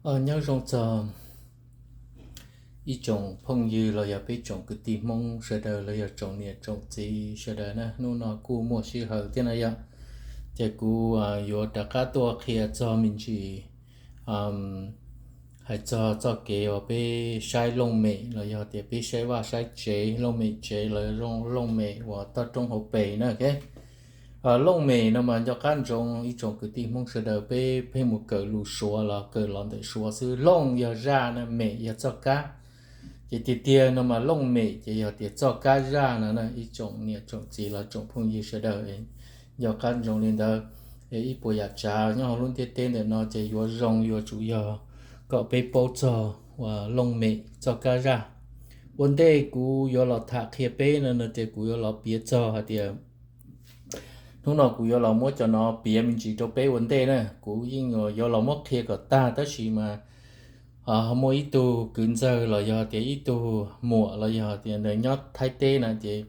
Nyob zoo txog ib tsoom phooj ywg los yog peb tsoom kwv tij Hmoob sawv daws los yog tsoom niam tsoom txiv sawv daws na, hnub no kuj muaj sij hawm thiab no yog, ces kuv yuav rov qab tuaj qhia txog me ntsis, hais txog txoj kev uas peb saib looj mem los yog tias peb saib vaj saib tsev, looj mem tsev los looj mem uas toj roob hauv pes na. Looj mem no mas nco qab ntsoov ib tsoom kwv tij Hmoob sawv daws peb pheej mus kawm lus Suav los kawm los ntawm Suav xwb, looj yog zaj na, mem yog txoj kab. Ces tiag tiag no mas looj mem ces yog tias txoj kab zaj no na, ib tsoom niam tsoom txiv los tsoom phooj ywg sawv daws nco qab ntsoov li ntawd. Ib puas yam tsav nyob hauv lub ntiaj teb ntawm no ces yuav zoo yuav tsum yog kom peb paub txog uas looj mem txoj kab zaj. Ua ntej kuv yuav los tham qhia peb no no ces kuv yuav los piav txog hais tias hnub no kuv yuav los muab cov no piav me ntsis rau peb ua ntej na. Kuv yeej yuav los muab qhia kom tag tab sis mas ho muaj ib tug kwv ntxawg los yog tias ib tug muam los yog tias nyob Thaib teb na, ces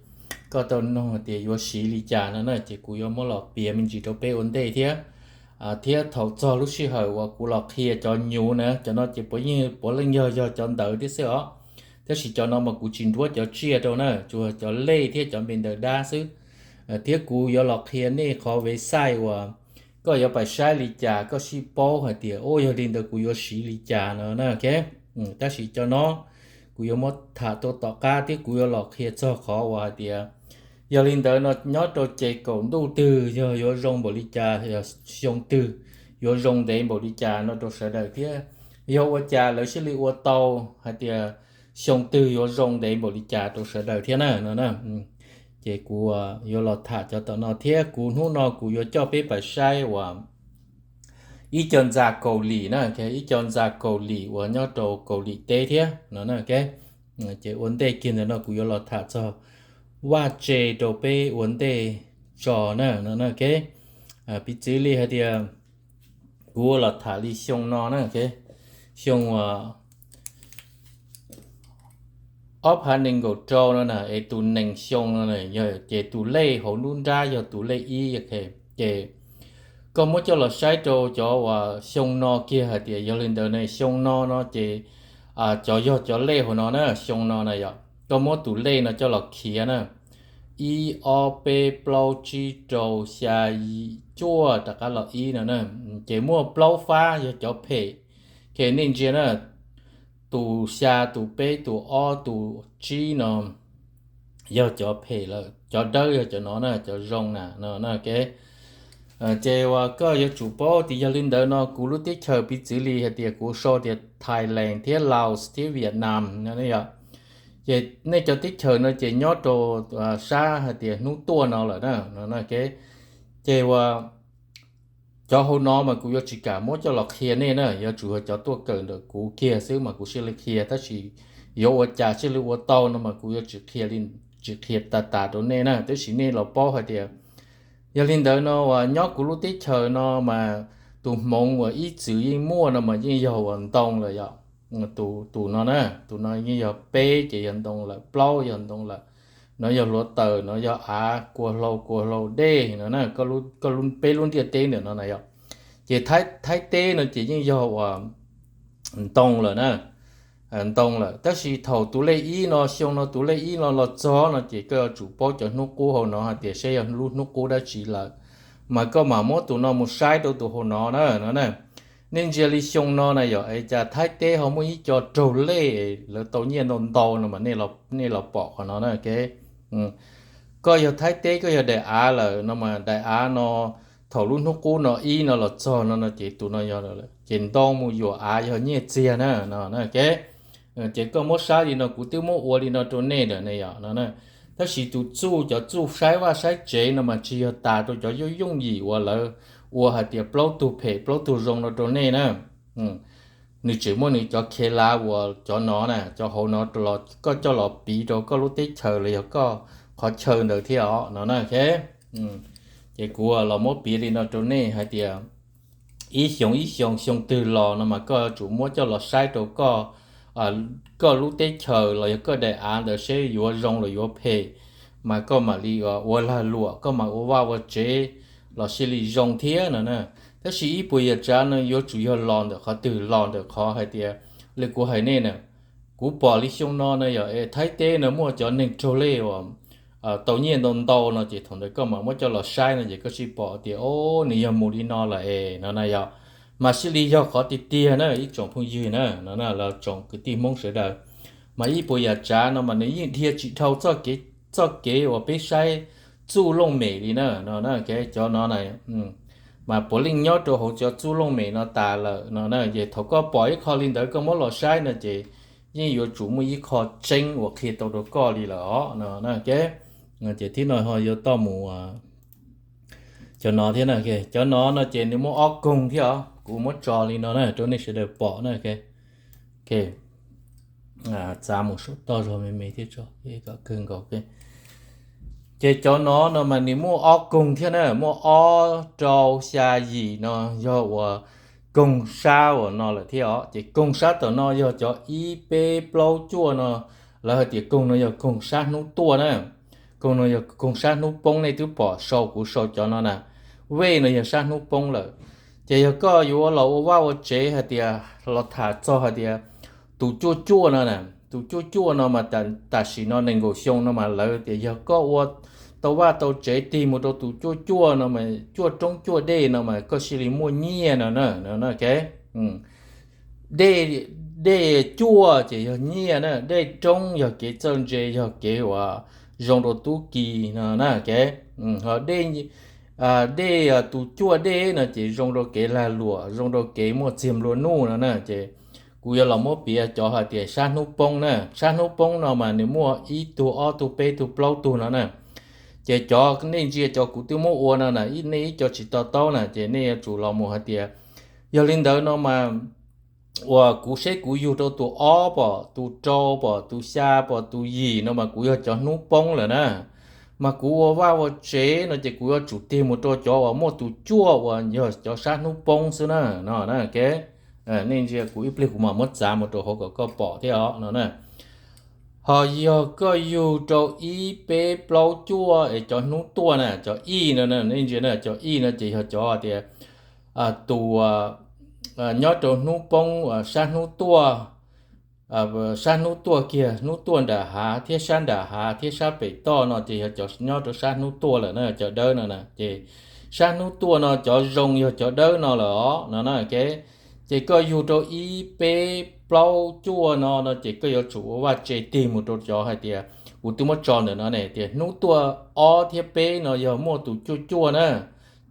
koj tau noog tias yuav siv li cas no na, ces kuv yuav muab los piav me ntsis rau peb ua ntej thiab. Thiab thaum txog lub sij hawm uas kuv los qhia cov nyuv na, cov no ces puav yeej puav leej yog yog cov ntawd thiab xwb os. Tab sis cov no mas kuv tsis nruab cov tsiaj rau na, tsuas cov lej thiab cov npe ntawv dab xwb. Thiab kuv yuav los qhia nej qhov website uas koj yuav pais saib li cas koj sib paub hais tias, ua yog li ntawd kuv yuav siv li cas no na. Tab sis cov no kuv yuav muab tham tuaj tom qab thiab kuv yuav los qhia txog qhov uas hais tias, yog li ntawd no nyob rau ces kaum ntuj twg yog yuav zoo npaum li cas, yog xyoo twg yuav zoo ntev npaum li cas no rau sawv daws thiab, yog ua cas lawv thiaj li ua tau hais tias xyoo twg yuav zoo ntev npaum li cas rau sawv daws thiab na no. Ces kuv yuav los tham cov tom no thiab kuv hnub no kuv yuav coj peb pais saib uas ib co ntxa Kaus Lim na, ib co ntxa Kaus Lim uas nyob rau Kaus Lim teb thiab no na. Ces ua ntej kiag ntawm no kuv yuav los tham txog vaj tse rau peb ua ntej tso na no na. Piv txwv li hais tias kuv los tham li xyoo no na, xyoo ob phav nees nkaum rau no na, es tus nees xyoo no ces tus lej hauv nruab nrab yog tus lej ib. Ces koj muab coj los saib rau cov uas xyoo no kiag hais tias, yog li ntawd ne xyoo no no ces cov yog cov lej hauv no na, xyoo no na yog koj muab tus lej no coj los khiav na, ib ob peb plaub tsib rau xya cuaj rov qab los ib no na, ces muaj plaub fab yog cov phem. Ces nej ntsia na, tus xya, tus peb, tus ob, tus tsib no yog cov phem lawm, cov dawb yog cov no na, cov zoo na no na. Ces uas koj yuav tsum paub tias yog li ntawd no kuv lub teb chaws piv txwv li hais tias kuv sau tias Thailand thiab Laos thiab Vietnam no yog, ces nej cov teb chaws no ces nyob rau sab hais tias hnub tuaj no lawm na no. Ces uas cov hauv no mas kuv yuav tsis kam muab coj los qhia nej na, yuav tsum yog cov tuaj kawm ntawm kuv kiag xwb mas kuv thiaj li qhia, tab sis yuav ua cas thiaj li ua tau no mas kuv yuav tsis qhia tas tas rau nej na, tab sis nej los paub hais tias yog li ntawd no uas nyob kuv lub teb chaws no mas tus hmoov uas ib txwm yeej muaj no mas yeej yog uas ntoo lawm yom. Tus no na, tus no yeej yog peb ces yog ntoo lawm, plaub yog ntoo lawm, no yog hluav taws, no yog av, kua hlau, kua hlau dej no na, peb lub ntiaj teb ntawm no na yom. Ces Thaib teb no ces yeej yog uas ntoo lawm na, ntoo lawm. Tab sis thaum tus lej ib no, xyoo no tus lej ib no los txog no ces koj yuav tsum paub cov hnub qub hauv no hais tias saib yog lub hnub qub dab tsi lawm, mas koj mam muab tus no mus saib rau tus hauv no na no. Nej ntsia li xyoo no na yom, es cas Thaib teb ho muaj ib co raug lej lawv tau nyiaj ntau ntau no mas nej los pom qhov no na. Koj yog Thaib teb, koj yog daim av lawm no mas daim av no thaum lub hnub qub no ib no los txog no no ces tus no yog, ces ntoo mus yuam av yog nyiaj txiag na no. Ces koj muab saib li no, kuv twb muab ua li no rau nej lawm ne yom no. Tab sis tus txuj, cov txuj saib vaj saib tsev no mas tsis yog tas rau cov yooj yooj yim uas lawv ua hais tias plaub tug phem plaub tug zoo no rau nej na. Nws tseem muaj nws cov khe lav uas cov no na, cov hauv no los koj coj los piv rau koj lub teb chaws los yog koj qhov chaw ntawd thiab os no na. Ces kuv los muab piav li no rau nej hais tias ib xyoo ib xyoo, xyoo twg los no mas koj yuav tsum muab coj los saib rau koj lub teb chaws los yog koj daim av ntawd seb yuav zoo los yuav phem, mas koj mam li ua lag luam, koj mam ua vaj ua tsev los sis li zoo thiab no na. Tab sis ib puas yam tsav no yuav tsum yog los ntawm qhov twg? Los ntawm qhov hais tias, li kuv hais nej na, kuv pom li xyoo no na yog es Thaib teb no muaj cov neeg raug lej uas tau nyiaj ntau ntau no ces thaum ntawd koj mam muab coj los saib no ces koj sij pom tias o, nws yog mus li no lawm es no na yog. Mas sij li yog qhov tiag tiag na ib tsoom phooj ywg na, no na los tsoom kwv tij Hmoob sawv daws, mas ib puas yam tsav no mas nws yeej dhia tsis dhau txoj kev uas peb saib txuj looj mem li na no na. Cov no na mas puav leej nyob rau hauv cov txuj looj mem no tas lawm no na. Ces thaum koj pom ib qho li ntawd koj muab los saib no ces yeej yuav tsum muaj ib qho tseeb uas qhia tau rau koj li lawm os no. Ces thib no ho yuav toj mus cov no thiab na. Cov no no ces nws muaj ob koog thiab os, kuv muab tso li no na rau nej sawv daws pom na. Txav mus saum toj zog me me thiab tso kom kawg nkaus. Ces cov no no mas nws muaj ob koog thiab na, muaj ob rau xya yim no yog uas koog sab uas no lawm thiab os. Ces koog sab tom no yog cov ib peb plaub cuaj no, lawv hais tias koog no yog koog sab hnub tuaj na. Koog no yog koog sab hnub poob, nej twb pom sau kuv sau cov no na. Vej no yog sab hnub poob lawm. Ces yog koj yuav los ua vaj ua tsev hais tias los tham txog hais tias tus cuaj cuaj no na, tus cuaj cuaj no mas tam sim no nees nkaum xyoo no mas lawv tias yog koj ua tau vaj tau tsev tig mus rau tus cuaj cuaj no mas cuaj roob cuaj dej no mas koj sij li muaj nyiaj no na. Dej, dej cuaj ces yog nyiaj na, dej roob yog kev txawj ntse, yog kev uas zoo rau tub ki no na. Ho dej, tus cuaj dej no ces zoo rau kev lag luam, zoo rau kev muaj txiag nplua nuj no na. Ces kuv yuav los muab piav cov hais tias sab hnub poob na, sab hnub poob no mas nws muaj ib tug ob tug peb tug plaub tug no na. Ces cov nej ntsia cov kuv twb muab ua no na, nej ib co tsis to taub na ces nej yuav tsum los mus hais tias, yog li ntawd no mas uas kuv seb kuv yug rau tus ob pom, tus rau pom, tus xya pom, tus yim no mas kuv yog cov hnub poob lawm na. Mas kuv ua vaj ua tsev no ces kuv yuav tsum tig mus rau cov uas muaj tus cuaj uas yog cov sab hnub poob xwb na no na. Nej ntsia kuv ib pliag kuv mam muab txav mus rau hauv kom koj pom thiab os no na. Ho yog koj yug rau ib peb plaub cuaj es cov hnub tuaj na, cov ij no, nej ntsia na, cov ij no ces yog cov tias tus nyob rau hnub poob, sab hnub tuaj, sab hnub tuaj kiag, hnub tuaj nram hav thiab sab nram hav thiab sab pem toj no ces yog cov nyob rau sab hnub tuaj lawm na, cov dawb no na. Ces sab hnub tuaj no cov zoo yog cov dawb no lawm os no na. Ces koj yug rau ib peb plaub cuaj no no ces koj yuav tsum ua vaj tse tig mus rau cov hais tias kuv twb muab tso ntawm no ne, tias hnub tuaj ob thiab peb no yog muaj tus cuaj cuaj na,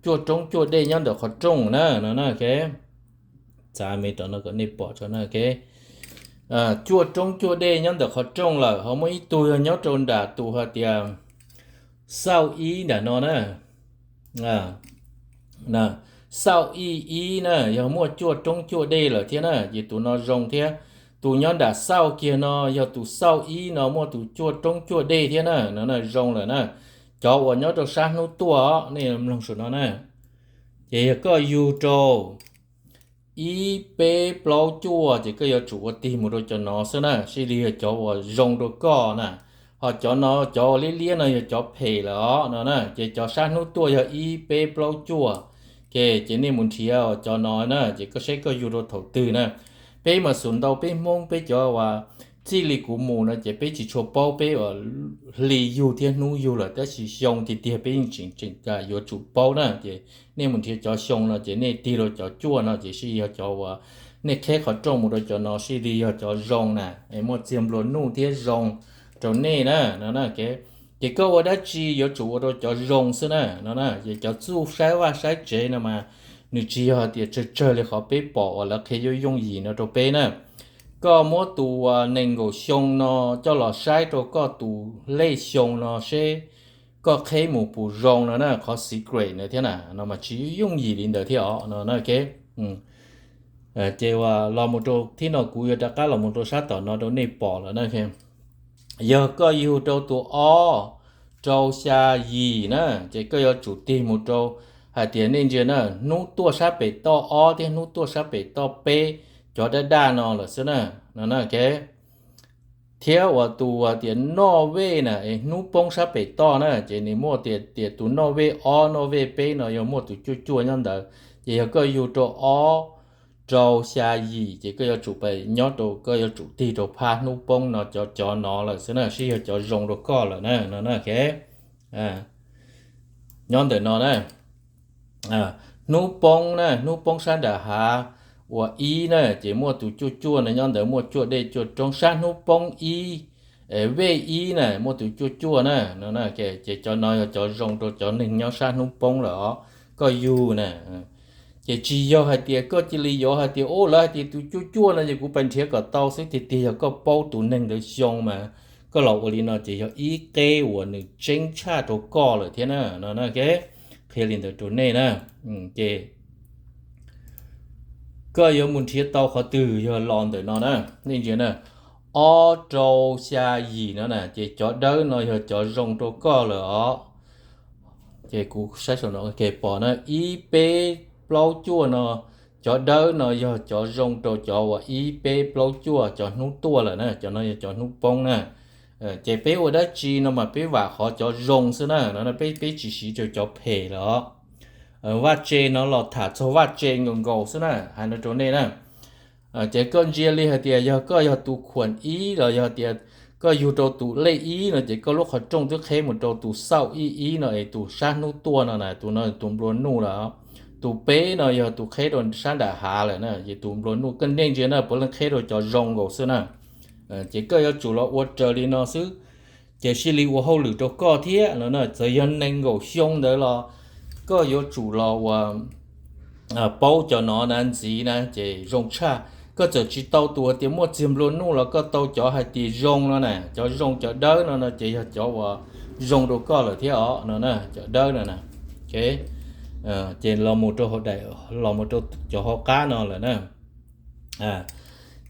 cuaj roob cuaj dej nyob ntawm qhov rooj na no na. Txav me rau no kom nej pom tso na. Cuaj roob cuaj dej nyob ntawm qhov rooj lawm, ho muaj ib tug yog nyob rau nram tus hais tias xauj ib nram no na. Xauj ib ib na yog muaj cuaj roob cuaj dej lawm thiab na, ces tus no zoo thiab. Tus nyob nram xauj kiag no yog tus xauj ib no muaj tus cuaj roob cuaj dej thiab na, no na zoo lawm na. Cov uas nyob rau sab hnub tuaj os, nej mloog saum no na. Ces yog koj yug rau ib peb plaub cuaj ces koj yuav tsum ua tig mus rau cov no xwb na, sij li yog cov uas zoo rau koj na. Ho cov no, cov uas liab liab no yog cov phem lawm os no na. Ces cov sab hnub tuaj yog ib peb plaub cuaj. Ces nej mus nrhiav cov no na, ces koj saib koj yug rau thaum twg na. Peb mas xum ntau peb Hmoob peb cov uas txij li kuv mus no ces peb tsis tshua paub peb uas hli yug thiab hnub yug lawm, tab sis xyoo tiag tiag peb yeej tseem tseem yuav tsum paub na. Ces nej mus nrhiav cov xyoo no ces nej tig rau cov cuaj no ces sij yog cov uas nej qheb qhov rooj mus rau cov no sij li yog cov zoo na, es muaj txiag nplua nuj thiab zoo rau nej na no na. Ces koj ua dab tsi yuav tsum ua rau cov zoo xwb na no na. Ces cov txuj saib vaj saib tsev no mas nws tsis yog tias tsawg tsawg li qhov peb pom uas lawv qhia yooj yooj yim no rau peb na. Koj muab tus nees nkaum xyoo no coj los saib rau koj tus lej xyoo no seb koj qheb mus puas zoo no na, qhov secret na thiab na no mas tsis yooj yim li ntawd thiab os no na. Ces los mus rau thib no kuv yuav rov qab los mus rau sab tom no rau nej pom lawm na. Yog koj yug rau tus ob rau xya yim na, ces koj yuav tsum tig mus rau hais tias nej ntsia na, hnub tuaj sab pem toj ob thiab hnub tuaj sab pem toj peb, cov daj daj no lawm xwb na no na. Thiab uas tus tias noj vej na es hnub poob sab pem toj na, ces nws muaj tias tias tus noj vej ob noj vej peb no yog muaj tus cuaj cuaj nyob ntawd. Ces yog koj yug rau ob rau xya yim ces koj yuav tsum pem nyob rau, koj yuav tsum tig rau phab hnub poob no, cov cov no lawm xwb na, sib yog cov zoo rau koj lawm na no na. Nyob ntawm no na, hnub poob na, hnub poob sab nram hav uas ib na, ces muaj tus cuaj cuaj no nyob ntawd, muaj cuaj dej cuaj roob sab hnub poob ib, vej ib na, muaj tus cuaj cuaj na no. Ces cov no yog cov zoo rau cov neeg nyob sab hnub poob lawm os, koj yug na. Ces tsis yog hais tias koj cia li yuav hais tias, u, lawv hais tias tus cuaj cuaj no ces kuv pes nrhiav kom tau xwb, tiag tiag yog koj paub tus neeg ntawd xyoo mas koj los ua li no ces yog ib qeb uas nws tseeb tshaj rau koj lawm thiab na no. Qhia li ntawd rau nej na. Ces koj yuav mus nrhiav tau qhov twg yog los ntawm no na, nej ntsia na, ob rau xya yim no na, ces cov dawb no yog cov zoo rau koj lawm os. Ces kuv saib saum no, pom na, ib peb plaub cuaj no, cov dawb no yog cov zoo rau cov uas ib peb plaub cuaj, cov hnub tuaj lawm na, cov no yog cov hnub poob na. Ces peb ua dab tsi no mas peb vam qhov cov zoo xwb na no, peb peb tsis siv rau cov phem lawm os. Vaj tse no los tham txog vaj tse nkaus nkaus xwb na, hais no rau nej na. Ces koj ntsia li hais tias yog koj yog tus khuam ib los yog tias koj yug rau tus lej ib no ces koj lub qhov rooj twb qheb mus rau tus xauj ib ib no es tus sab hnub tuaj no na, tus no tus nplua nuj lawm. Tus peb no yog tus qheb rau sab nram hav lawm na, ces tus nplua nuj. Koj nej ntsia na, puav leej qheb rau cov zoo nkaus xwb na. Ces koj yuav tsum los ua raws li no xwb, ces sib li ua hauj lwm rau koj thiab no na. Txawm yog nees nkaum xyoo ntawd los koj yuav tsum los ua paub cov no na ntxiv na ces zoo tshaj. Koj txawm tsis tau tus tias muaj txiag nplua nuj los koj tau cov hais tias zoo no na, cov zoo cov dawb no no ces yog cov uas zoo rau koj lawm thiab os no na, cov dawb no na. Ces los mus rau hauv daim, los mus rau cov hauv qab no lawm na.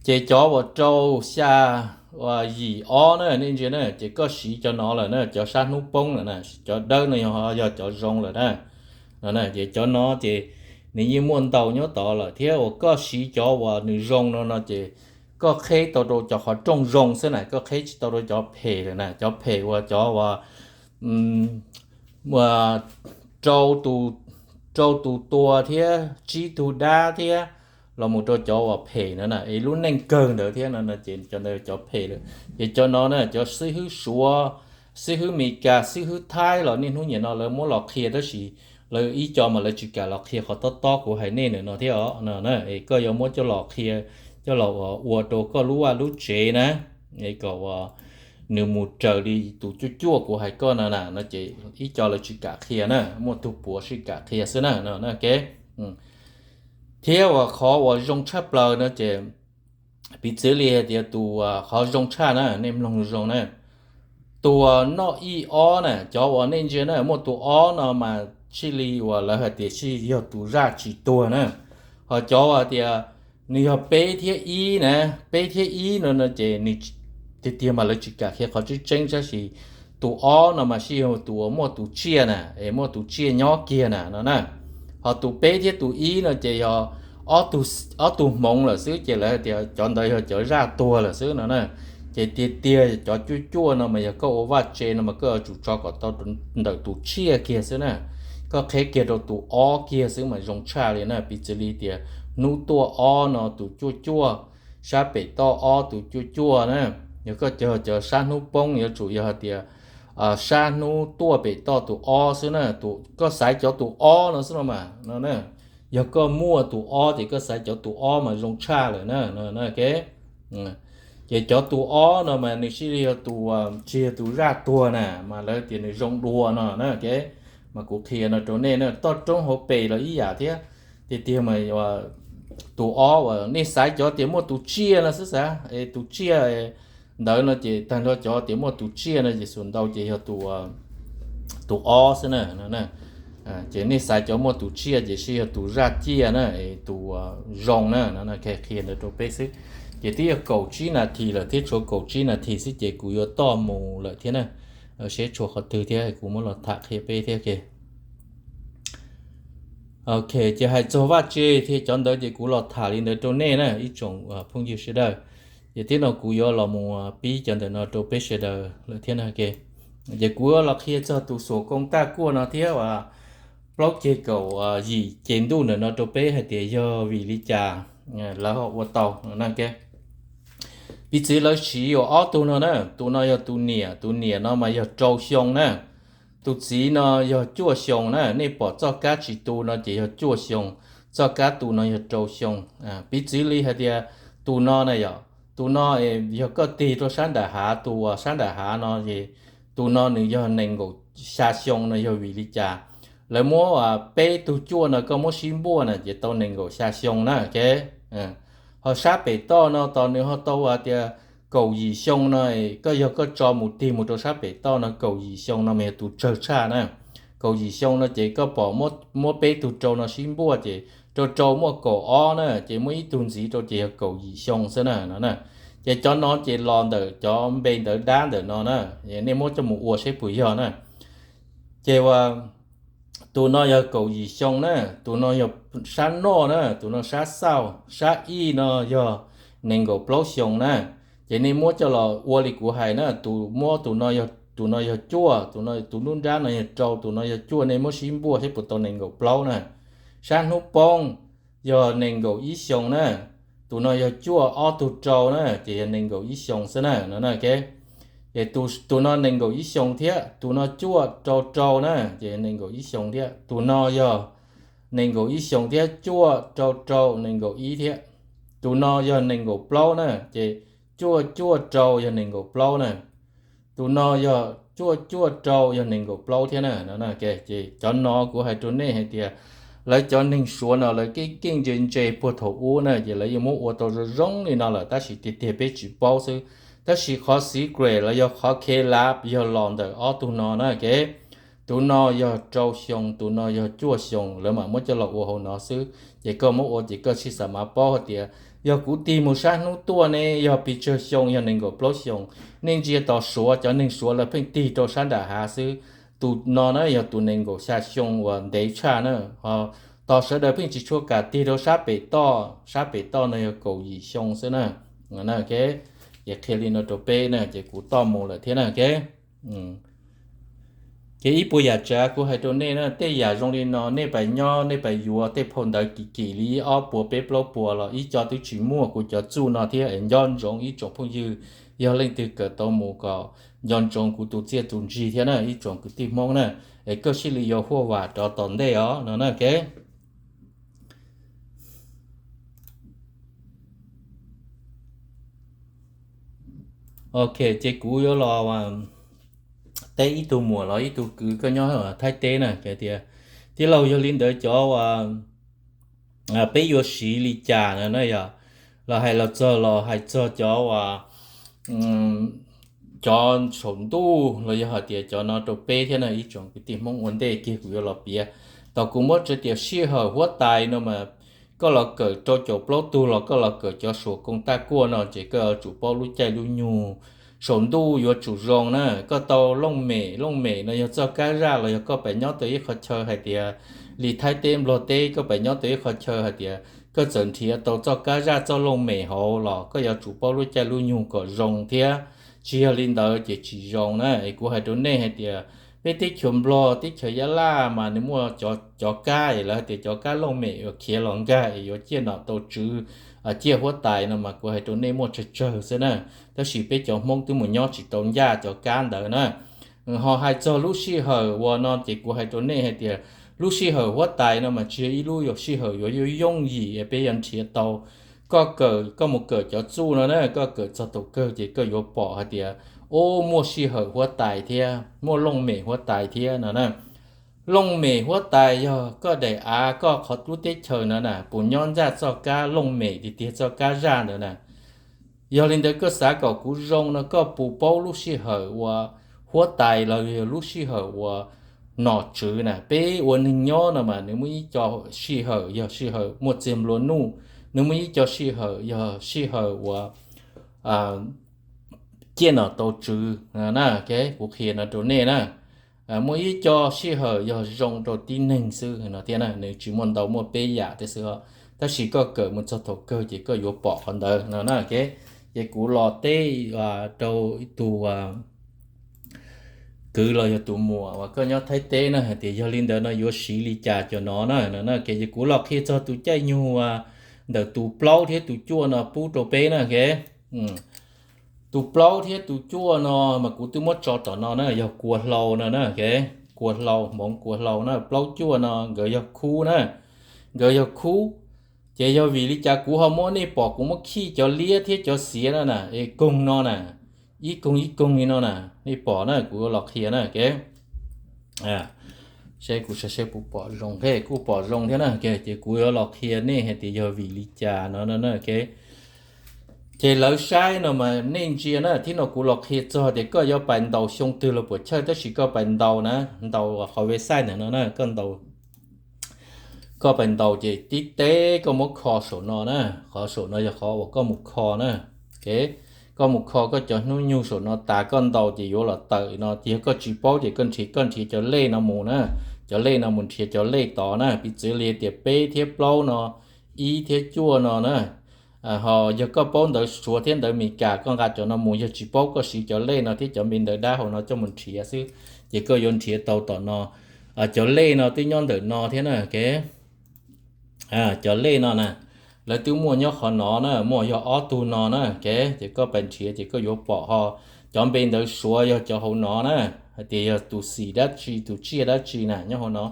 Ces cov uas rau xya yim ob na, nej ntsia na, ces koj siv cov no lawm na, cov sab hnub poob lawm na, cov dawb no yog cov zoo lawm na. Ces cov no ces nws yeej muaj ntau nyob tod lawm thiab uas koj siv cov uas nws zoo no no ces koj qheb tau rau cov qhov rooj zoo xwb na, koj qheb tsis tau rau cov phem lawm na, cov phem uas cov uas rau tus, rau tus tua thiab tsib tug dab thiab los mus rau cov uas phem no na, es lub neej kawg ntawd thiab no ces cov ntawd cov phem lawm. Ces cov no na cov xib hwb Suav, xib hwb Meskas, xib hwb Thaib los niaj hnub nim no lawv muab los qhia tab sis lawv ib co mas lawv tsis kam los qhia qhov tob tob kuv hais nej ntawm no thiab os no. Es koj yuav muab coj los qhia, coj los ua rau koj lub vaj lub tsev na, kom uas nws mus raws li tus cuaj cuaj kuv hais koj no na no ces ib co lawv tsis kam qhia na, muaj tug puav sib kam qhia xwb na no. Thiab uas qhov uas zoo tshaj plaws no ces piv txwv li hais tias tus, qhov zoo tshaj na, nej mloog zoo na, tus uas noj ib ob na, cov uas nej ntsia na, muaj tus ob no mas sib li uas lawv hais tias sib yog tus zaj tsis tuag na. Ho cov uas tias nws yog peb thiab ib na, peb thiab ib no no ces nws tiag tiag mas lawv tsis kam qhia qhov tseeb tseeb tab sis tus ob no mas sib yog tus uas muaj tus tsiaj na, es muaj tus tsiaj nyob kiag na no na. Ho tus peb thiab tus ib no ces yog ob tug hmoov lawm xwb ces lawv hais tias cov ntawd yog cov zaj tuag lawm xwb no na. Ces tiag tiag cov cuaj cuaj no mas yog koj ua vaj tse no mas koj yuav tsum tso kom tau ntawm tus tsiaj kiag xwb na. Koj qheb kiag rau tus ob kiag xwb mas zoo tshaj li na. Piv txwv li tias hnub tuaj ob no tus cuaj cuaj, sab pem toj ob tus cuaj cuaj na. Yog koj cog cov sab hnub poob yuav tsum yog hais tias sab hnub tuaj pem toj tus ob xwb na, koj xaiv cov tus ob no xwb no mas no na. Yog koj muaj tus ob ces koj xaiv cov tus ob mas zoo tshaj lawm na. Ces cov tus ob no mas nws sib li yog tus, tsis yog tus zaj tuag na, mas lawv tias nws zoo dua no na. Mas kuv qhia no rau nej na, toj roob hauv pes los ib yam thiab. Tiag tiag mas tus ob uas nej xaiv cov tias muaj tus tsiaj no xwb xav, es tus tsiaj ntawd no ces tag nrho cov tias muaj tus tsiaj no ces xum ntau ces yog tus ob xwb na. Ces nej xaiv cov muaj tus tsiaj ces sib yog tus zaj ciaj na, es tus zoo na no. Qhia ntawd rau peb xwb. Ces twb yog kaum tsib nas this lawm thiab, tshuav kaum tsib nas this xwb ces kuv yuav toj mus lawm thiab na. Seb tshuav qhov twg thiab kuv muab los tham qhia peb thiab. Ok, ces hais txog vaj tse thiab cov ntawd ces kuv los tham li ntawd rau nej na ib tsoom phooj ywg sawv daws. Ces thiab no kuv yuav los mus pib cov ntawm no rau peb sawv daws lawm thiab na. Ces kuv yuav los qhia txog tus xuam koo taj kuaj no thiab uas plaub ceg kaum yim ceg ntuj ntawm no rau peb hais tias yog vim li cas lawv ho ua tau no na. Piv txwv lawv siv yuav ob tug no na, tus no yog tus niam, tus niam no mas yog rau xyoo na, tus txiv no yog cuaj xyoo na. Nej pom txoj kab tsis tu no ces yog cuaj xyoo, txoj kab tu no yog rau xyoo. Piv txwv li hais tias tus no na yom, tus no yog koj tig rau sab nram hav, tus uas sab nram hav no es tus no nws yog nees nkaum xya xyoo no yog vim li cas? Lawv muab peb tug cuaj no koj muab sib npuaj na ces tau nees nkaum xya xyoo na. Ho sab pem toj no tos nws ho tau hais tias kaum yim xyoo no, koj yog koj tso mus tig mus rau sab pem toj no kaum yim xyoo no mas yog tus tsawg tshaj na. Kaum yim xyoo no ces koj pom muab peb tug rau no sib npuaj ces rau rau muaj kaum ob na, ces muab ib tug ntxiv rau ces yog kaum yim xyoo xwb na no na. Ces cov no ces los ntawm cov npe ntawv dab ntawm no na, nej muab coj mus ua seb puas yog na. Ces ua tus no yog kaum yim xyoo na, tus no yog sab noj na, tus no sab xauj, sab ij no yog nees nkaum plaub xyoo na. Ces nej muab coj los ua li kuv hais na, tus muab tus no yog, tus no yog cuaj, tus no tus nruab nrab no yog rau, tus no yog cuaj, nej muab sib npuaj seb puas tau nees nkaum plaub na. Sab hnub poob yog nees nkaum ib xyoo na, tus no yog cuaj ob tug rau na ces yog nees nkaum ib xyoo xwb na no na. Ces tus no nees nkaum ib xyoo thiab, tus no cuaj rau rau na ces nees nkaum ib xyoo thiab, tus no yog nees nkaum ib xyoo thiab, cuaj rau rau nees nkaum ib thiab, tus no yog nees nkaum plaub na, ces cuaj cuaj rau yog nees nkaum plaub na, tus no yog cuaj cuaj rau yog nees nkaum plaub thiab na no. Ces cov no kuv hais rau nej hais tias lawv cov neeg Suav no lawv keej keej ntse ntse puag thaum ub na ces lawv yeej muab ua tau zoo zoo li no lawm tab sis tiag tiag peb tsis paub xwb. Tab sis qhov secret los yog qhov khev lab yog los ntawm ob tug no na. Tus no yog rau xyoo, tus no yog cuaj xyoo, lawv mam muab coj los ua hauv no xwb. Ces koj muab ua ces koj thiaj xav mas paub hais tias yog kuv tig mus sab hnub tuaj ne yog pes tsawg xyoo, yog nees nkaum plaub xyoo. Nej ntsia tos Suav, cov neeg Suav lawv pheej tig rau sab nram hav xwb. Tus no na yog tus nees nkaum xya xyoo uas ntev tshaj na. Ho tos sawv daws pheej tsis tshua kam tig rau sab pem toj, sab pem toj no yog kaum yim xyoo xwb na. Ces qhia li no rau peb na ces kuv toj mus lawm thiab na. Ces ib puas yam tsav kuv hais rau nej na, tej yam zoo li no nej pais nyob nej pais yuav tej phau ntawv kim kim li ob puas peb plaub puas los ib co twb tsis muaj kuv cov txuj no thiab. Nco ntsoov ib tsoom phooj ywg, yog leej twg kawm tau mus kom nco ntsoov kuv tus txiaj tus ntsig thiab na ib tsoom kwv tij Hmoob na, es koj thiaj li yuav huaj vam rov tom ntej os no na. Ok, ces kuv yuav los teb ib tug muam los ib tug kwv koj nyob Thaib teb na hais tias, tij laug, yog li ntawd cov peb yuav siv li cas no na yog? Los hais los txog los hais txog cov uas cov saum ntuj los yog hais tias cov no rau peb thiab na ib tsoom kwv tij Hmoob ua ntej kiag kuv yuav los piav. Thaum kuv muab tsa tias sij hawm huab tais no mas koj los kawm rau caum plaub tug los koj los kawm cov suam koom taj kuaj no ces koj yuav tsum paub lub caij lub nyoog saum ntuj yuav tsum zoo na. Koj tau looj mem, looj mem no yog txoj kab zaj los yog koj pem nyob tau ib qhov chaw hais tias li Thaib teb Nplog teb koj pem nyob tau ib qhov chaw hais tias koj txawm nrhiav tau txoj kab zaj txoj looj mem hauv los koj yuav tsum paub lub caij lub nyoog kom zoo thiab. Tsis yog li ntawd ces tsis zoo na. Es kuv hais rau nej hais tias peb teb chaws Nplog teb chaws Yab Laj mas nws muaj cov kab es lawv hais tias cov kab looj mem uas khiav los nkag es yuav ciaj nom tau tswv, ciaj huab tais no mas kuv hais rau nej muaj tsawg tsawg xwb na. Tab sis peb cov Hmoob twb mus nyob tsis tau ncaj cov kab ntawd na. Ho hais txog lub sij hawm uas no ces kuv hais rau nej hais tias lub sij hawm huab tais no mas tsis yog ib lub sij hawm yuav yooj yooj yim peb yuav nrhiav tau. Koj kawm, koj mus kawm cov txuj no na, koj kawm txog thaum kawg ces koj yuav pom hais tias, o, muaj sij hawm huab tais thiab, muaj looj mem huab tais thiab no na. Looj mem huab tais yog koj daim av, koj qhov lub teb chaws no na puas nyob ncaj txoj kab looj mem tiag tiag txoj kab zaj ntawd na. Yog li ntawd koj xav kom kuv zoo no koj puas paub lub sij hawm uas huab tais los yog lub sij hawm uas nom tswv na? Peb ua neeg nyob no mas nws muaj ib co sij hawm yog sij hawm muaj txiag nplua nuj, nws muaj ib co sij hawm yog sij hawm uas ciaj nom tau tswv na. Kuv qhia no rau nej na. Muaj ib co sij hawm yog zoo rau tib neeg xwb no thiab na, nws tsis muaj ntau, muaj peb yam thiab xwb. Tab sis koj kawm mus txog thaum kawg ces koj yuav pom qhov ntawd no na. Ces kuv los teb rau ib tug, kwv los yog tus muam uas koj nyob Thaib teb na, hais tias yog li ntawd no yuav siv li cas cov no na, no na. Ces kuv los qhia txog tus caij nyoog ntawm tus plaub thiab tus cuaj no pub rau peb na. Tus plaub thiab tus cuaj no mas kuv twb muab tso tom no na, yog kua hlau no na. Kua hlau, hmoov kua hlau na, plaub cuaj no nkawd yog khub na, nkawd yog khub. Ces yog vim li cas kuv ho muab, nej pom kuv muab khij cov liab thiab cov xiav no na, es koog no na, ib koog ib koog li no na, nej pom na, kuv yuav los qhia na. Seb kuv saib seb puas pom zoo, kuj pom zoo thiab na. Ces kuv yuav los qhia nej hais tias yog vim li cas no na. Ces lawv saib no mas nej ntsia na, thib no kuv los qhia txog tias koj yuav pais ntaus xyoo twg los puas chawj, tab sis koj pais ntaus na, ntaus qhov website ntawm no na, koj ntaus, koj pais ntaus ces tib teb koj muab kho saum no na, qhov saum no yog qhov uas koj mus kho na. Koj mus kho koj cov hnub nyoog saum no tas koj ntaus ces yuav los tawm no, ces yog koj tsis paub ces koj nrhiav, koj nrhiav cov lej no mus na, cov lej no mus nrhiav cov lej tod na, piv txwv li tias peb thiab plaub no, ib thiab cuaj no na. Ho yog koj paub ntawv Suav thiab ntawv Meskas koj nqa cov no mus, yog tsis paub koj siv cov lej no thiab cov npe ntawv dab hauv no coj mus nrhiav xwb, ces koj yuav nrhiav tau tom no. Cov lej no twb nyob ntawm no thiab na. Cov lej no na, lawv twb muaj nyob qhov no na, muaj yog ob tug no na. Ces koj pais nrhiav ces koj yuav pom ho, cov npe ntawv Suav yog cov hauv no na, hais tias yog tus xim dab tsi tus tsiaj dab tsi na nyob hauv no.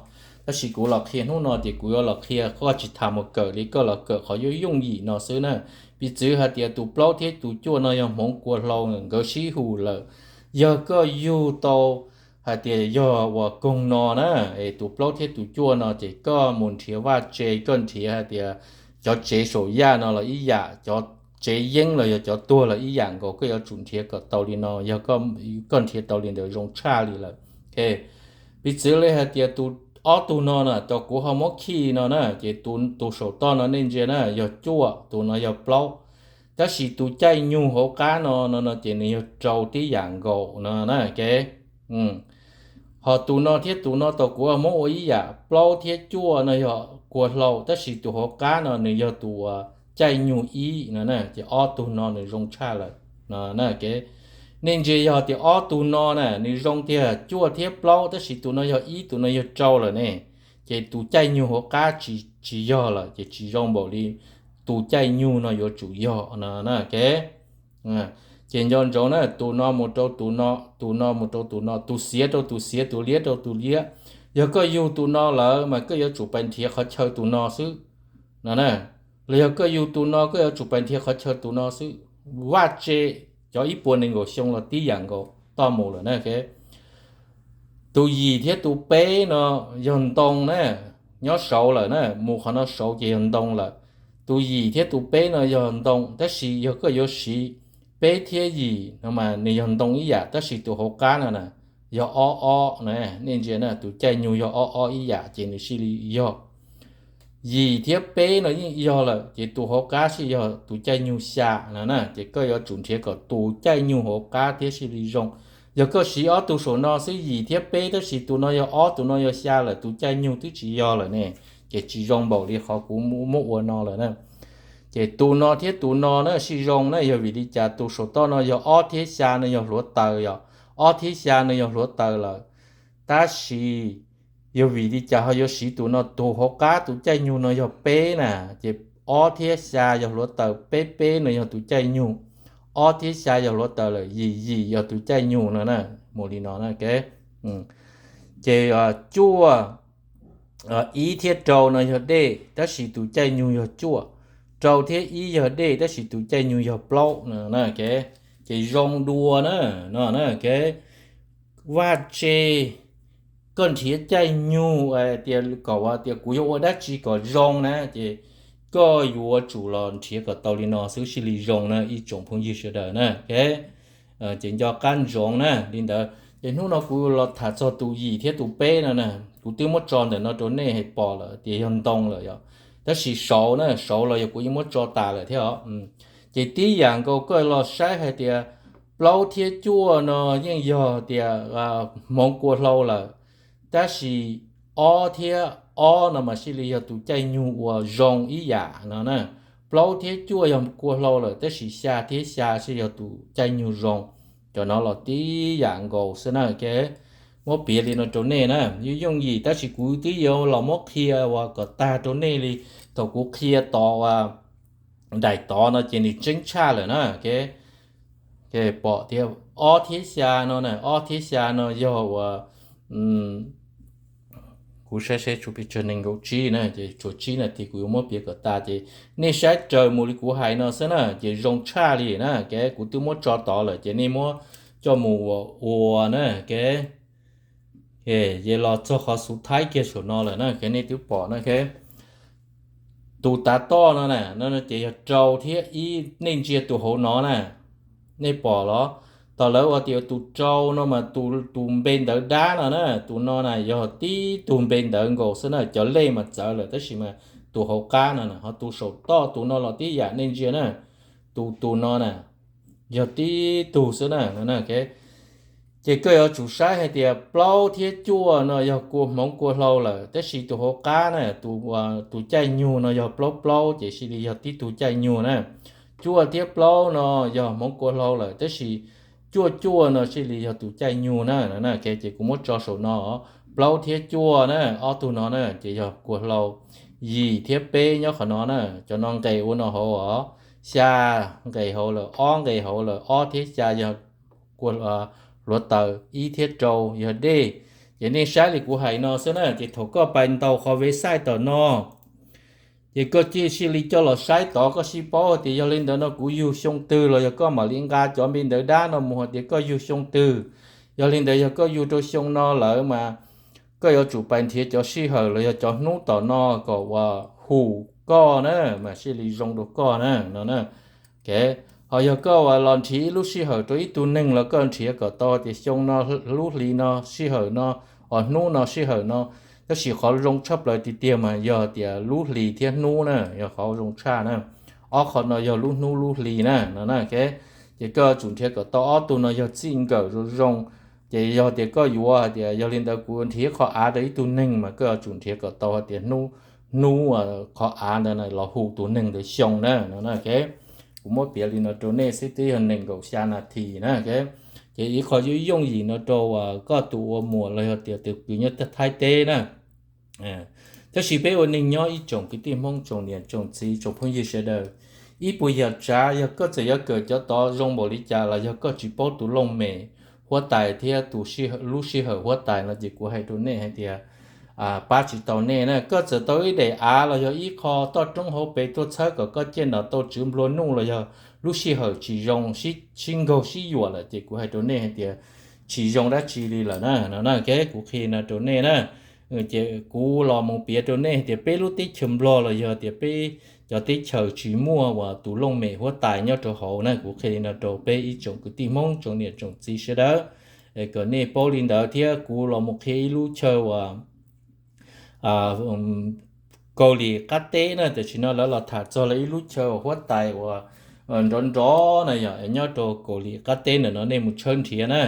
Tab sis kuv los qhia hnub no ces kuv yuav los qhia koj tsis tas mus kawm li, koj los kawm qhov yooj yooj yim no xwb na. Piv txwv hais tias tus plaub thiab tus cuaj no yog hmoov kua hlau, nkawd sib hu lawm. Yog koj yug tau hais tias yog uas koog no na, es tus plaub thiab tus cuaj no ces koj mus nrhiav vaj tse, koj nrhiav hais tias cov tsev saum yaj no los ib yam, cov tsev yeeb los yog cov tuag los ib yam nkaus, koj yuav tsum nrhiav kom tau li no, yog koj nrhiav tau li ntawd zoo tshaj li lawm. Piv txwv li hais tias tus ob tug no na, tus kuv ho muab khij no na, ces tus saum toj no nej ntsia na, yog cuaj, tus no yog plaub, tab sis tus caij nyoog hauv qab no no no ces nws yog rau tib yam nkaus no na. Ho tus no thiab tus no tus kuv muab ua ib yam, plaub thiab cuaj no yog kua hlau, tab sis tus hauv qab no nws yog tus caij nyoog ib no na, ces ob tug no nws zoo tshaj lawm no na. Nej ntsia yog tias ob tug no na nws zoo tiag, cuaj thiab plaub, tab sis tus no yog ib tus no yog rau lawm ne, ces tus caij nyoog hauv qab tsis yog lawm, ces tsis zoo npaum li tus caij nyoog no yuav tsum yog no na. Ces nco ntsoov na, tus no mus rau tus no, tus no mus rau tus no, tus xiav rau tus xiav, tus liab rau tus liab. Yog koj yug tus no lawm mas koj yuav tsum pais nrhiav qhov chaw tus no xwb no na. Los yog koj yug tus no koj yuav tsum pais nrhiav qhov chaw tus no xwb. Vaj tse cov ib puas nees nkaum xyoo los tib yam nkaus toj mus lawm na. Tus yim thiab tus peb no yog ntoo na, nyob saud lawm na, mus qhov no saud ces yog ntoo lawm. Tus yim thiab tus peb no yog ntoo, tab sis yog koj yuav siv peb thiab yim no mas nws yog ntoo ib yam, tab sis tus hauv qab no na yog ob ob na. Nej ntsia na, tus caij nyoog yog ob ob ib yam ces nws thiaj li yog. Yim thiab peb no yeej yog lawm, ces tus hauv qab thiaj yog tus caij nyoog xya no na. Ces koj yuav tsum nrhiav kom tus caij nyoog hauv qab thiab thiaj li zoo. Yog koj siv ob tug saum no xwb, yim thiab peb, tab sis tus no yog ob tus no yog xya lawm, tus caij nyoog twb tsis yog lawm ne, ces tsis zoo npaum li qhov kuv muab ua no lawm na. Ces tus no thiab tus no na thiaj zoo na, yog vim li cas tus saum toj no yog ob thiab xya no yog hluav taws, yog ob thiab xya no yog hluav taws lawm, tab sis yog vim li cas ho yuav siv tus no, tus hauv qab tus caij nyoog no yog peb na, ces ob thiab xya yog hluav taws, peb peb no yog tus caij nyoog, ob thiab xya yog hluav taws lawm, yim yim yog tus caij nyoog no na, mus li no na. Ces cuaj, ib thiab rau no yog dej, tab sis tus caij nyoog yog cuaj, rau thiab ib yog dej, tab sis tus caij nyoog yog plaub no na. Ces zoo dua na, no na. Vaj tse, koj nrhiav caij nyoog tias kom tias kuv yuav ua dab tsi kom zoo na, ces koj yuav tsum los nrhiav kom tau li no xwb thiaj li zoo na ib tsoom phooj ywg sawv daws na. Ces nco qab ntsoov na li ntawd. Ces hnub no kuv los tham txog tus yim thiab tus peb no na, kuv twb muab tso ntawm no rau nej pom lawm tias yog ntoo lawm yog, tab sis saud na, saud los yog kuv yeej muab tso tas lawm thiab os. Ces tib yam nkaus koj los saib hais tias plaub thiab cuaj no yeej yog tias hmoov kua hlau lawm, tab sis ob thiab ob no mas thiaj li yog tus caij nyoog uas zoo ib yam no na. Plaub thiab cuaj yog kua hlau lawm, tab sis xya thiab xya thiaj yog tus caij nyoog zoo. Cov no los tib yam nkaus xwb na. Muab piav li no rau nej na, yooj yooj yim, tab sis kuv twb yuav los muab qhia uas kom tag rau nej li. Thaum kuv qhia tod uas daim tod no ces nws tseeb tshaj lawm na. Pom tias ob thiab xya no na, ob thiab xya no yog uas, kuv saib seb tshuav pes tsawg, nees nkaum tsib na, ces tshuav tsib nas this kuv yuav muab piav kom tas, ces nej saib raws mus li kuv hais no xwb na, ces zoo tshaj li na. Kuv twb muab tso tod lawm ces nej muab coj mus ua ua na. Ces los txog qhov xuv thaib kiag saum no lawm na, nej twb pom na. Tus tav toj no na, no ces yog rau thiab ib, nej ntsia tus hauv no na, nej pom los? Thaum lawv ua tias tus rau no mas tus npe ntawv dab no na, tus no na yog tib tug npe ntawv nkaus xwb na, cov lej mas txawv lawm tab sis mas tus hauv qab no na, ho tus saum toj tus no los tib yam, nej ntsia na, tus tus no na yog tib tug xwb na. Ces koj yuav tsum saib hais tias plaub thiab cuaj no yog kua hmoov kua hlau lawm, tab sis tus hauv qab na, tus caij nyug no yog plaub plaub, ces cia li yog tib tug caij nyug na. Cuaj thiab plaub no yog hmoov kua hlau lawm, tab sis cuaj cuaj no cia li yog tus caij nyug na. Ces kuv muab tso saum no, plaub thiab cuaj na, ob tug no na ces yog kua hlau. Yim thiab peb nyob qhov no na, cov no nqes ua no hauv os. Xya nqes hauv lawm, ob nqes hauv lawm, ob thiab xya yog hluav taws, ib thiab rau yog dej. Ces nej saib li kuv hais no xwb na, ces thaum koj pais ntaus qhov website tom no, ces koj cia li coj los saib tod, koj sib paub hais tias yog li ntawd no kuv yug xyoo twg, los yog koj mam li nqa cov npe ntawv dab no mus hais tias koj yug xyoo twg. Yog li ntawd yog koj yug rau xyoo no lawm mas koj yuav tsum pais nrhiav cov sij hawm los yog cov hnub tom no kom uas hum koj na, mas thiaj li zoo rau koj na no. Ho yog koj uas los nrhiav ib lub sij hawm rau ib tug neeg los koj nrhiav kom tau tias xyoo no, lub hli no, sij hawm no, uas hnub no sij hawm no. Tab sis qhov zoo tshaj plaws tiag tiag mas yog tias lub hli thiab hnub na, yog qhov zoo tshaj na. Ob qho no yog lub hnub lub hli na no. Ces koj yuav tsum nrhiav kom tau ob tug no yog txij nkawm zoo zoo. Ces yog tias koj yuav hais tias yog li ntawd kuv nrhiav qhov av rau ib tug neeg mas koj yuav tsum nrhiav kom tau hais tias hnub, hnub qhov av ntawd los hum tus neeg ntawd xyoo na no. Kuv muab piav li no rau nej xwb, twb yog nees nkaum xya nas this na. Ces ib qho yooj yooj yim no rau koj tus ua muam los yog tias tus kwv nyob Thaib teb na. Tab sis peb ua neeg nyob ib tsoom kwv tij Hmoob, tsoom niam tsoom txiv tsoom phooj ywg sawv daws, ib puas yam tsav yog koj txawm yuav kawm cov tod zoo npaum li cas los yog koj tsis paub tus looj mem huab tais thiab tus, lub sij hawm huab tais no ces kuv hais rau nej hais tias pab tsis tau nej na. Koj txawm tau ib daim av los yog ib qho toj roob hauv pes tuaj txhawb kom koj ciaj nram tau tswv nplua nuj los yog lub sij hawm tsis zoo, sib nkaug sib yuam lawm ces kuv hais rau nej hais tias tsis zoo dab tsi li lawm na no. Kuv qhia no rau nej na. Ces kuv los mus piav rau nej hais tias peb lub teb chaws Nplog los yog tias peb cov teb chaws tsis muaj uas tus looj mem huab tais nyob rau hauv na. Kuv qhia li no rau peb ib tsoom kwv tij Hmoob, tsoom niam tsoom txiv sawv daws, kom nej paub li ntawd thiab. Kuv los mus qhia ib lub chaw uas Kaus Lim qab teb na, tam sim no lawv los tham txog lawv ib lub chaw huab tais uas nrov nrov na yog nyob rau Kaus Lim qab teb ntawm no, nej mus tshawb nrhiav na.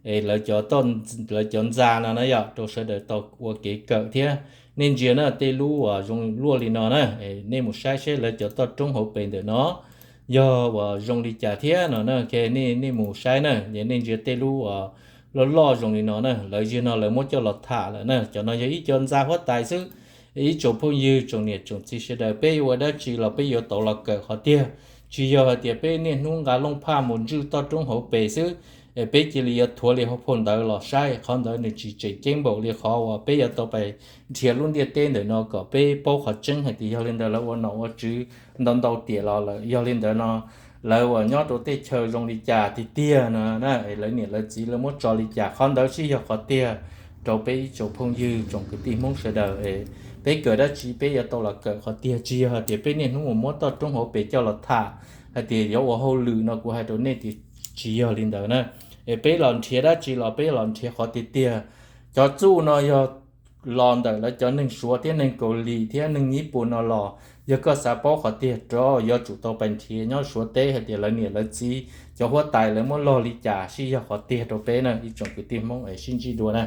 Es lawv cov ntxa no na yog rau sawv daws tau ua kev kawm thiab. Nej ntsia na, tej lub uas zoo luaj li no na, nej mus saib seb lawv cov toj roob hauv pes ntawm no yog uas zoo li cas thiab no na. Nej mus saib na, nej ntsia tej lub uas loj loj zoo li no na, lawv ziag no lawv muab coj los tham lawm na. Cov no yog ib co ntxa huab tais xwb. Ib tsoom phooj ywg, tsoom niam tsoom txiv sawv daws, peb yuav ua dab tsi los peb yuav tau los kawm qhov tiag. Tsis yog hais tias peb niaj hnub nqa looj phaj mus ntswj toj roob hauv pes xwb, es peb cia li yuav thuav li hauv phau ntawv los saib, qhov ntawd nws tsis tseem ceeb npaum li qhov uas peb yuav tau pais nrhiav lub ntiaj teb ntawm no kom peb paub qhov tseeb hais tias yog li ntawd lawv ua nom ua tswv ntau ntau tiam los lawm. Yog li ntawd no lawv uas nyob rau tej chaw zoo li cas tiag tiag no, lawv niam lawv txiv lawv muab tso li cas, qhov ntawd sib yog qhov tiag rau peb ib tsoom phooj ywg tsoom kwv tij Hmoob sawv daws. Peb kawm dab tsi peb yuav tau los kawm qhov tiag, tsis yog hais tias peb niaj hnub mus muab toj roob hauv pes coj los tham hais tias yuav ua hauj lwm no. Kuv hais rau nej tias tsis yog li ntawd na. Es peb los nrhiav dab tsi los peb los nrhiav qhov tiag tiag. Cov txuj no yog los ntawm lawv cov neeg Suav thiab neeg Kaus Lim thiab neeg Nyij Pooj no los. Yog koj xav paub qhov tiag rov yuav tsum tau pais nrhiav nyob Suav teb hais tias lawv niam lawv txiv cov huab tais lawv muab log li cas sib yog qhov tiag rau peb na ib tsoom kwv tij Hmoob es sib ntsib dua na.